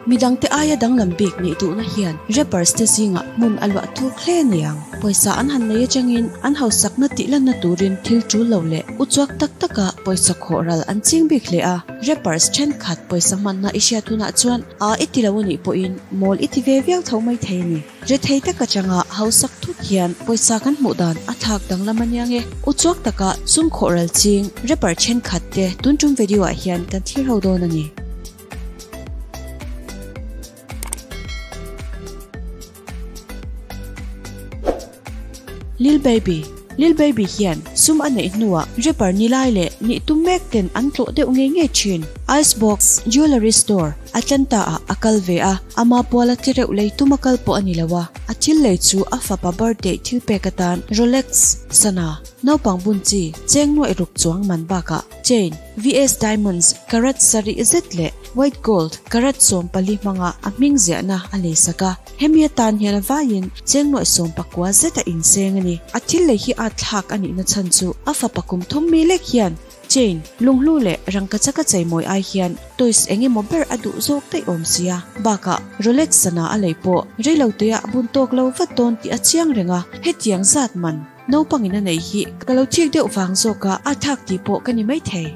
Midangte aia danglam bik nih duhna hian rappers te zingah hmun a luah thuk hle aniang. Pawisa an han nei atangin an hausakna tih lanna turin thil tul lo leh uchuak tak taka pawisa khawh ral an ching bik hle a. Rappers thenkhat pawisa hmanna i hriat hunah chuan a i ti lo anih pawhin mawl i ti ve viau tho mai thei a ni. Rethei tak atanga hausak thut hian pawisa kan hmuh dan a thlak danglam aniang e. Uchuak taka sum khawh ral ching rapper thenkhat te tun tum video ah hian kan thlir ho dawn a ni. Lil Baby Lil Baby hian sum a neih hnuah rapper ni lai leh nih tum mek ten an tlawh deuh ngei ngei thin. Icebox Jewellery Store Atlanta ah a kal ve a, ama puala ti reuh lei tum a kal pawh a ni lo a, a thil lei chu a fapa birthday thil pek atan Rolex sana naupang bun chi cheng nuaih ruk chuang man bakah chain, VS Diamonds karat sarih zet leh white gold karat 14 hmanga a hming ziahna a lei sak a, hemi atan hian a vaiin cheng nuaih 19 zet a inseng a ni. A thil lei hi a thlak a nihna chhan chu a fapa kum thum mi lek hian Chain, lunghlu leh rangkachaka cheimawi ai hian toys eng emaw ber a duh zawk daih awm sia. Bakah, Rolex sana a lei pawh reiloteah a bun tawk lo vat dawn tih a chiang reng a, hetiang zat man naupangin a nei hi ka lo thik deuh vang zawka a thak tih pawh ka ni maithei.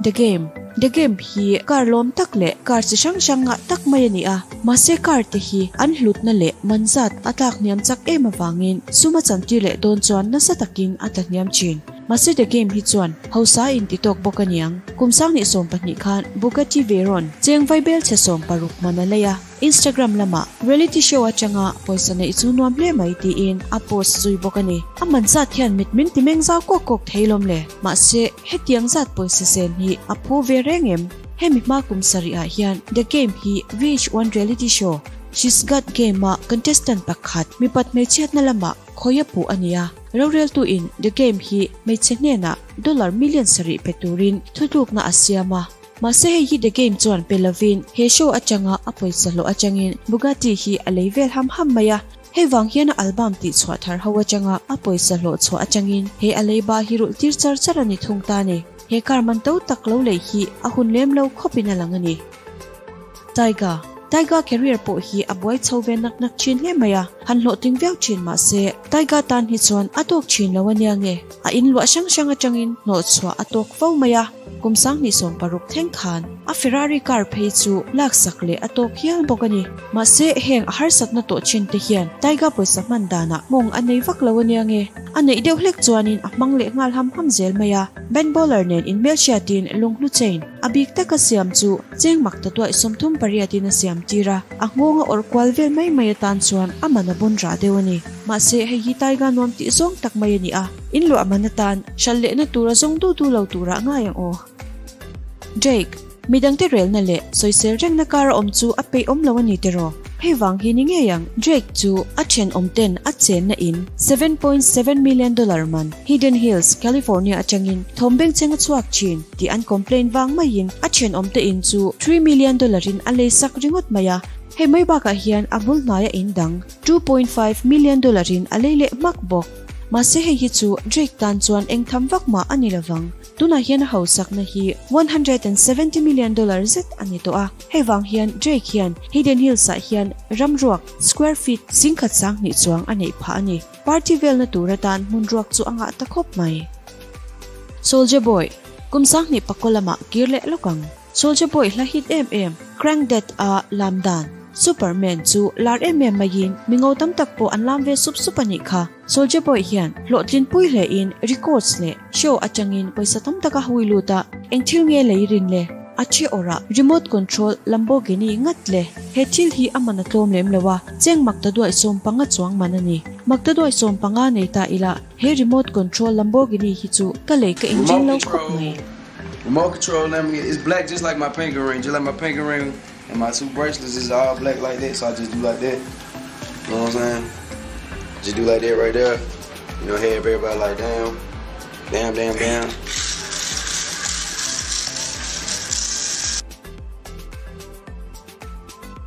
The Game, The Game hi car lawm tak leh car chi hrang hrang ngah tak mai a ni a, mahse car te hi an hlutna leh man zat a tlak hniam chak em avangin sum a chantir leh dawn chuan nasa takin a tla hniam thin. Mahse The Game hi chuan hausa in ti tawk bawk a niang. Kum 2020 khan Bugatti Veyron cheng vaibel chhe 60 man a lei a. Instagram lamah reality show atanga pawisa neih chu nuam hle mai tiin a post zui bawk a ni. A man zat hian mit min ti meng zau kawk kawk thei lawm le. Mahse, hetiang zat pawisa sen hi a phu ve reng em? Hemi hma kum sarihah hian The Game hi VH1 reality show She's Got Game-a contestant pakhat mipat hmeichhiatna lamah khawi a puh a ni a. Roreltuin The Game hi hmeichhe hnenah dollar million sarih pe turin thutlukna a siam a. Mahse hei hi The Game chuan pe lovin he show atanga a pawisa hlawh atangin Bugatti hi a lei vel ham ham mai a, hei vang hian a album tih chhuah thar ho atanga a pawisa hlawh chhuah atangin he a lei ba hi rulh tir char char a ni thung ta ni. He car man to tak lo lei hi a hun lem lo khawpin a lang a ni. Tyga Tyga career pawh hi a buai chho ve nak nak thin hle mai a, han hlawhtling viau thin mahse Tyga tan hi chuan a tawk thin lo ania nge a inluah hrang hrang atangin hnawhchhuah a tawk fo mai a. Kum 2016 thleng khan a Ferrari car phei chu laksak leh a tawk hial bawk a ni. Mahse, heng a harsatna tawh thin te hian Tyga pawisa hman danah mawng a nei vak lo ania nge. A neih deuh hlek chuanin a hmang leh nghal ham ham zel mai a. Ben Bowler nen inhmelhriatin lunghlu chain a bik taka siam chu cheng mak ta tuaih 38 in a siam tir a, a nghawng a awrh kual vel mai mai atan chuan a man a bun rah deuh a ni. Mahse, hei hi Tyga nuam tih zawng tak mai a ni a. In luah man atan hralh lehna tura zawng du du lo turah ngai ang aw. Drake, midangte relna leh sawisel rengna kar a awm chu a peih awm lo a ni tiraw? Hei vang hi ni ngei ang, Drake chu a thenawm ten a chenna in $7.7 million man Hidden Hills, California atangin thawm bengchheng a chhuak thin tih an complain vang maiin a thenawm te in chu $3 million in a lei sak ringawt mai a. Hei mai bakah hian a bul hnaia in dang $2.5 million in a lei leh hmak bawk. Mahse hei hi chu Drake tan chuan eng tham vak mah a ni lovang. Tunah hian a hausakna hi $170 million zet a ni tawh a. Hei vang hian Drake hian Hidden Hills ah hian ram ruak square feet 12,000 chuang a neih phah a ni. Party velna tur atan hmun ruak chu a ngah ta khawp mai. Soulja Boy, kum 2009 lamah kir leh lawk ang. Soulja Boy hla hit em em, Crank That a lam dan, Superman chu lar em em maiin mi ngo tam tak pawh an lam ve sup sup a nih kha. Soulja Boy hian hlawhtlin pui hlein records leh show atangin pawisa tam tak a hui lut a, eng thil nge lei rin le? A thi awrah remote control Lamborghini ngat le. He thil hi a man a tlawm lem lo a, cheng makta duaih 15 chuang man a ni. Makta duaih 15 nei ta ila he remote control Lamborghini hi chu ka lei ka inring lo khawp mai. Remote control Lamborghini, it's black just like my pinky ring, just like my pinky ring and my two bracelets is all black like that, so I just do like that. You know what I'm saying? Just do like that right there. You know, have everybody like damn, damn, damn, damn.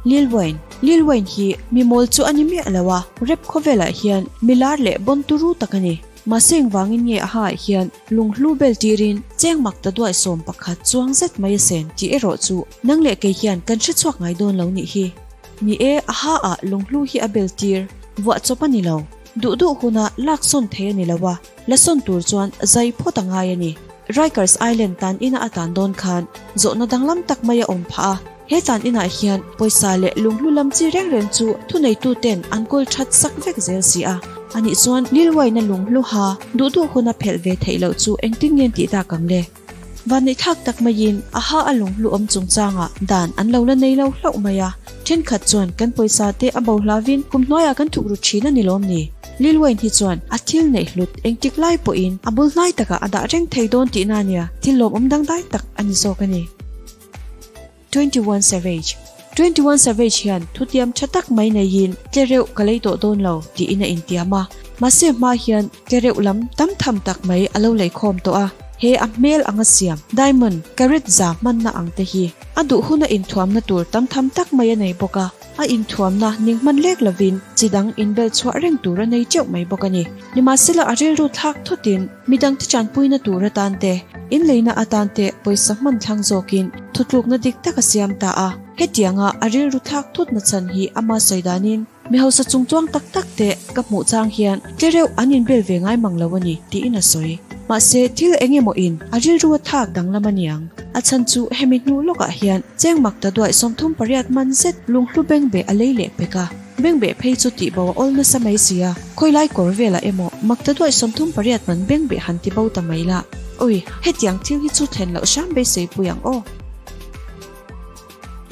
Lil Wayne Lil Wayne hi mi mawl chu a ni miah lo a, rap khawvelah hian mi lar leh bawn turu tak a ni. Mahse engvangin nge a ha ah hian lunghlu bel tirin cheng mak ta duai 11 chuang zet mai a sen tih erawh chu nang leh kei hian kan hre chhuak ngai dawn lo nih hi. Ni e, a ha ah lunghlu hi a bel tir vuah chawp a ni lo. Duh duh huna lak sawn thei a ni lo a, la sawn tur chuan zai phawt a ngai a ni. Rikers Island tan ina a tan dawn khan zawhna danglam tak mai a awm phah a. He tan inah hian pawisa leh lunghlu lam chi reng reng chu thuneitu ten an kawl that sak vek zel si a. Anih chuan Lil Wayne-a lunghlu ha duh duh huna phelh ve theih loh chu engtin nge tih tak ang le? Vanneih thlak tak maiin a ha a lunghlu awm chungchangah dan an lo la nei lo hlauh mai a. Thenkhat chuan kan pawisa te a bo hlavin kum hnuaiah kan thuk ru thin a ni lawm ni? Lil Wayne hi chuan a thil neih hlut engtik lai pawhin a bul hnai takah a dah reng thei dawn tihna a nia, thil lawmawm dangdai tak a ni zawk a ni. 21 Savage 21 Savage hian thutiam tha tak mai neiin tlereuh ka lei tawh dawn lo tiin a intiam a. Mahse hma hian tlereuh lam tam tham tak mai a lo lei khawm tawh a. He a hmel anga siam diamond carat za hmanna ang te hi a duh huna inthuamna tur tam tham tak mai a nei bawk a. A inthuamna ning hman lek lovin chi dang inbel chhuah reng tur a nei teuh mai bawk a ni. Nimahsela a rilru thlak thutin midangte chanpuina tur atan te, inleina atan te pawisa hman thlang zawkin thutlukna dik tak a siam ta a. Hetianga a rilru thlak thutna chhan hi ama sawi danin mi hausa chungchuang tak tak te ka hmuh chang hian tlereuh an inbel ve ngai mang lo a ni tiin a sawi. Mahse thil eng emaw in a rilru a thlak danglam a niang. A chhan chu hemi hnu lawkah hian cheng mak ta duaih 38 man zet lunghlu bengbeh a lei leh pek a. Bengbeh phei chu tih bo a awl nasa mai si a, khawilai kawr velah emaw mak ta duaih 38 man bengbeh han ti bo ta mai la. Ui, hetiang thil hi chu thlen loh hram beisei pui ang aw.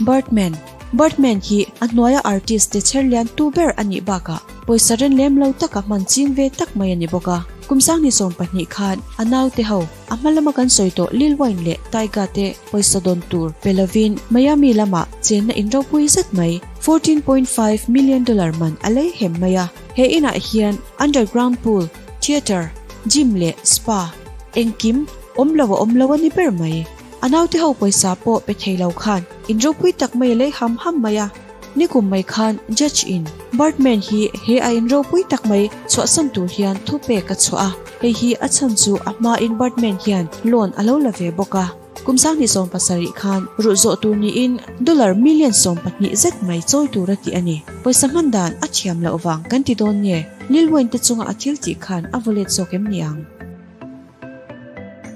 Birdman Birdman hi a hnuaia artist te chher lian tu ber a nih bakah pawisa ren lem lo taka hman ching ve tak mai a ni bawk a. Kum sangni 12 khan a naute ho a hma lama kan sawi tawh Lil Wayne leh Tyga te pawisa dawn tur pe lovin Miami lamah chenna in ropui zet mai $14.5 million man a lei hem mai a. He inah hian underground pool, theatre, gym leh spa engkim awm lo a awm lo a ni ber mai. A naute ho pawisa pawh pe thei lo khan in ropui tak mai a lei ham ham mai a. Nikum mai khan judge in Birdman hi he a in ropui tak mai chhuahsan tur hian thu pek a chhuah a. Hei hi a chhan chu a hma in Birdman hian loan a lo la ve bawk a. Kum 2017 khan ruh zawh tur niin dollar million 12 zet mai chawi tur a ti a ni. Pawisa hman dan a thiam loh wang kan ti dawn nge Lil Wayne te chunga a thil tih khan a vawlet zawk em ni ang.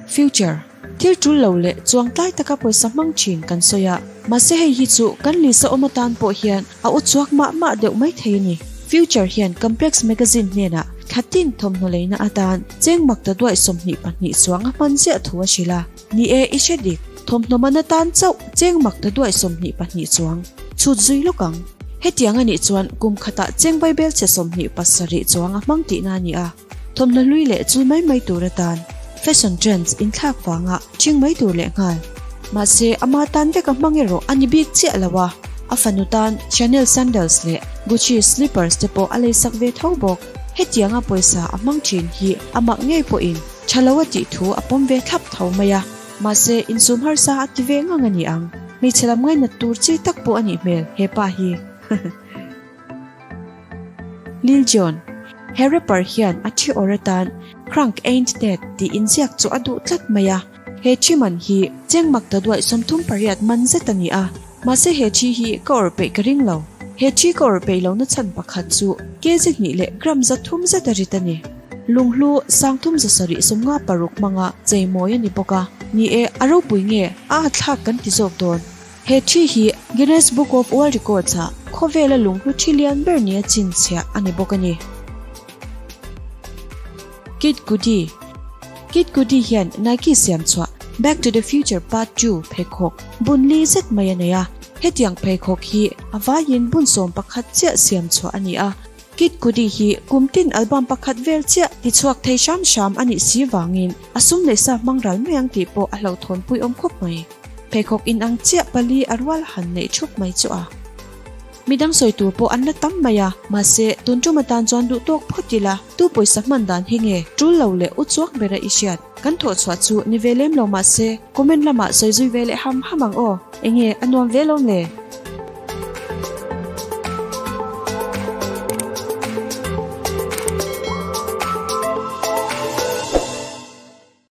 Future Thil tul lo leh chuang tlai taka pawisa hmang thin kan sawi a. Mahse hei hi chu kan lisa awm atan pawh hian a u chuak mah mah deuh mai thei a ni. Future hian Complex Magazine hnenah thlatin thawmhnaw leina atan cheng mak ta duaih 22 chuang a hman ziah thu a hrilh a. Ni e, i hre dik. Thawmhnaw man atan chauh cheng mak ta duaih 22 chuang chhut zui lawk ang. Hetiang anih chuan kum khatah cheng vaibel chhe 27 chuang a hmang tihna a ni a. Thawmhnaw hlui leh chul mai mai tur atan fashion trends inthlak wanga thing mai tur leh nghal. Mahse ama tan vek a hmang erawh a ni bik chiah lo a. A fanu tan Chanel sandals leh Gucci slippers te pawh a lei sak ve tho bawk. Hetianga pawisa a hmang thin hi amak ngei pawhin tha lo a tih thu a pawm ve thlap tho mai a. Mahse insum harsa a ti ve ngang a ni ang. Hmeichhe lam ngainat tur chi tak pawh a nih hmel he pa hi. Lil Jon He rapper hian a thi awr atan Crunk Ain't Dead tih inziak chu a duh tlat mai a. He thi man hi cheng mak ta duaih 38 man zet a ni a. Mahse he thi hi ka awr peih ka ring lo. He thi ka awr peih lo na chhan pakhat chu kg hnih leh gram 300 zet a rit a ni. Lunghlu 3756 hmanga cheimawi a ni bawk a. Ni e, a ropui nge a thlak kan ti zawk dawn. He thi hi Guinness Book of World Records ah khawvela lunghlu thi lian ber ni a chin chhiah a ni bawk a ni. Kid Cudi Kid Cudi hian Nike siam chhuah Back to the Future Part 2 pheikhawk bun li zet mai a nei a. Hetiang pheikhawk hi a vaiin bun 11 chiah siam chhuah a ni a. Kid Cudi hi kumtin album pakhat vel chiah ti chhuak thei hram hram a nih si wangin a sum leh sa hmang ral mai ang tih pawh a hlo thawn pui awm khawp mai. Pheikhawk in ang chiah pali a rual han neih thup mai chu a. Midang sawi tur pawh an la tam mai a, mahse tun tum atan chuan duh tawk phawt ila, tu pawisa hman dan hi nge tul lo leh u chuak bera i hriat. Kan thawh chhuah chu ni ve lem lo mahse comment lamah sawi zui ve leh ham ham ang aw. Enge a nuam ve lawm le?